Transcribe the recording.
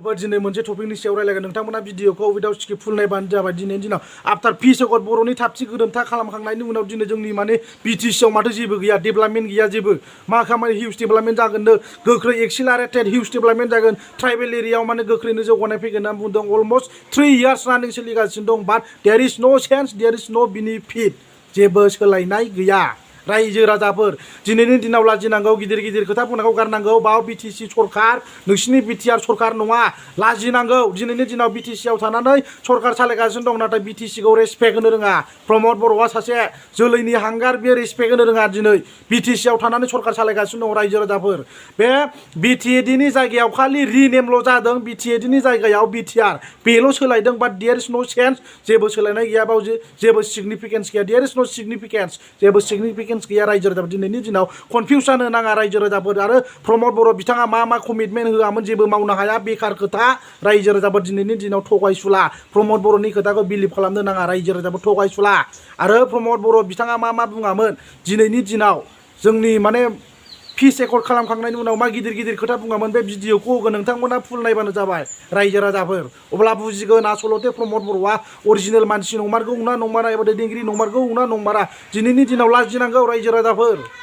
दिनै मोनसे टपिकनि सायाव रायलायगोन नोंथांमोना भिडिअखौ उइदाउट स्किप फुल नायबानो जाबाय दिनैनि दिनाव आफ्टार पि सकट बर'नि थाबथि गोरोबथा खालामखांनायनि उनाव दिनै जोंनि माने बिटिसिआव माथो जेबो गैया डेभेलपमेन्ट गैया जेबो मा खामानि हिउज डेभेलपमेन्ट जागोननो गोख्रै एक्सिलारेटेड हिउज डेभेलपमेन्ट जागोन ट्राइबेल एरियायाव माने गोख्रैनो जौगानाय फैगोन होनना बुंदों अलमस्ट 3 इयार्स रानिं सोलिगासिनो दं बाट देयर इज नो सेन्स देयर इज नो बेनिफिट जेबो सोलायनाय गैया रायजो राजाफोर दिनैनि दिनाव लाजिनांगौ गिदिर गिदिर खोथा बुंनांगौ गारनांगौ बाव बिटिसि सरकार नोंसिनि बिटिआर सरकार नङा लाजिनांगौ दिनैनि दिनाव बिटिसिआव थानानै सरकार सालायगासिनो दं नाथाय बिटिसिखौ रेसपेक्ट होनो रोङा प्रमद बर'आ सासे जोलैनि हांगार बे रेसपेक्ट होनो रोङा दिनै बिटिसिआव थानानै सरकार सालायगासिनो दं रायजो राजाफोर बे बिटिएडिनि जायगायाव खालि रिनेमल' जादों बिटिएडिनि जायगायाव बिटिआर बेल' सोलायदों बाट देयर इज नो सेन्स जेबो सोलायनाय गैया बाव जेबो सिगनिफिकेन्स गैया देयर इज नो सिगनिफिकेन्स जेबो सिगनिफिकेन्स गैया रायजो राजाफोर दिनैनि दिनाव कनफिउस जानो नाङा रायजो राजाफोर आरो प्रमद बर' बिथाङा मा कमिटमेन्ट होआमोन जेबो मावनो हाया बेकार खोथा रायजो राजाफोर दिनैनि दिनाव थगायसुला प्रमद बर'नि खोथाखौ बिलिभ खालामनो नाङा रायजो राजाफोर थगायसुला आरो प्रमद बर' बिथाङा मा बुङामोन दिनैनि दिनाव जोंनि माने पिस एकर्ड खालामखांनायनि उनाव मा गिदिर गिदिर खोथा बुङामोन बे भिडिअखौ होगोन नोंथांमोना फुल नायबानो जाबाय रायजो राजाफोर अब्ला बुजिगोन आसलते प्रमद बर'आ अरिजिनेल मानसि नंमारगौ ना नंमारा एबा दैदेनगिरि नंमारगौ ना नंमारा दिनैनि दिनाव लाजिनांगौ रायजो राजाफोर